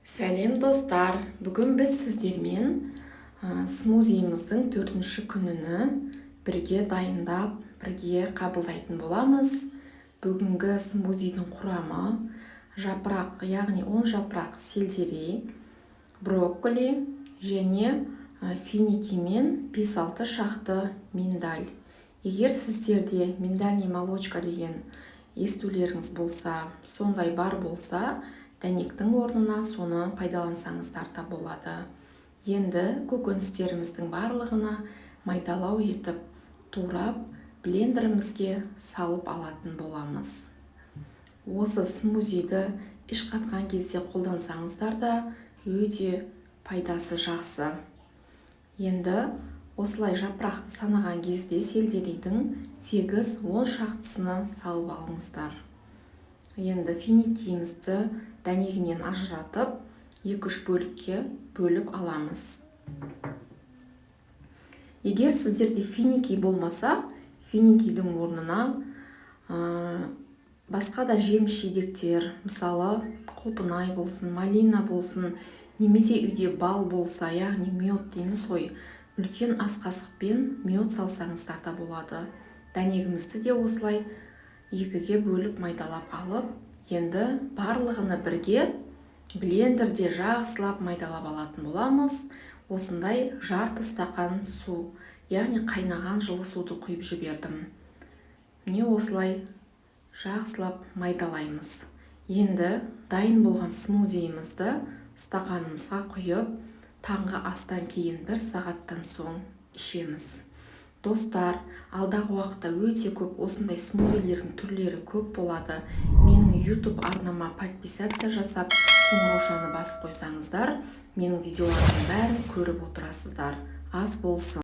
Сәлем, достар! Бүгін біз сіздермен смузиіміздің төртінші күнін бірге дайындап, бірге қабылдайтын боламыз. Бүгінгі смузидің құрамы: жапырақ, яғни 10 жапырақ сельдерей, брокколи және финики мен 5-6 шақты миндаль. Егер сіздерде миндальный молочка деген естулеріңіз болса, сондай бар болса, дәнектің орнына соны пайдалансаңыздар да болады. Енді көкөністеріміздің барлығына майдалау етіп турап, блендерімізге салып алатын боламыз. Осы смузиді іш қатқан кезде қолдансаңыздар да, өте пайдасы жақсы. Енді осылай жапырақты санаған кезде сельдерейдің 8-10 шақтысына салып алыңыздар. Енді финикиімізді дәнегінен ажыратып, 2-3 бөлікке бөліп аламыз. Егер сіздерде финики болмаса, финикидің орнына басқа да жеміс жидектер, мысалы, құлпынай болсын, малина болсын немесе үйде бал болса, яғни мед дейміз ғой, үлкен ас қасықпен мед салсаңыздар да болады. Дәнегімізді де осылай екіге бөліп, майдалап алып, енді барлығыны бірге блендерде жақсылап майдалап алатын боламыз. Осындай жарты стақан су, яғни қайнаған жылы суды құйып жібердім. Міне, осылай жақсылап майдалаймыз. Енді дайын болған смузиімізді стақанымызға құйып, таңғы астан кейін бір сағаттан соң ішеміз. Достар, алдағы уақытта өте көп осындай смузилердің түрлері көп болады. Менің YouTube арнама подписаться жасап, қоңыраушаны басып қойсаңыздар, менің видеоларымның бәрін көріп отырасыздар. Ас болсын!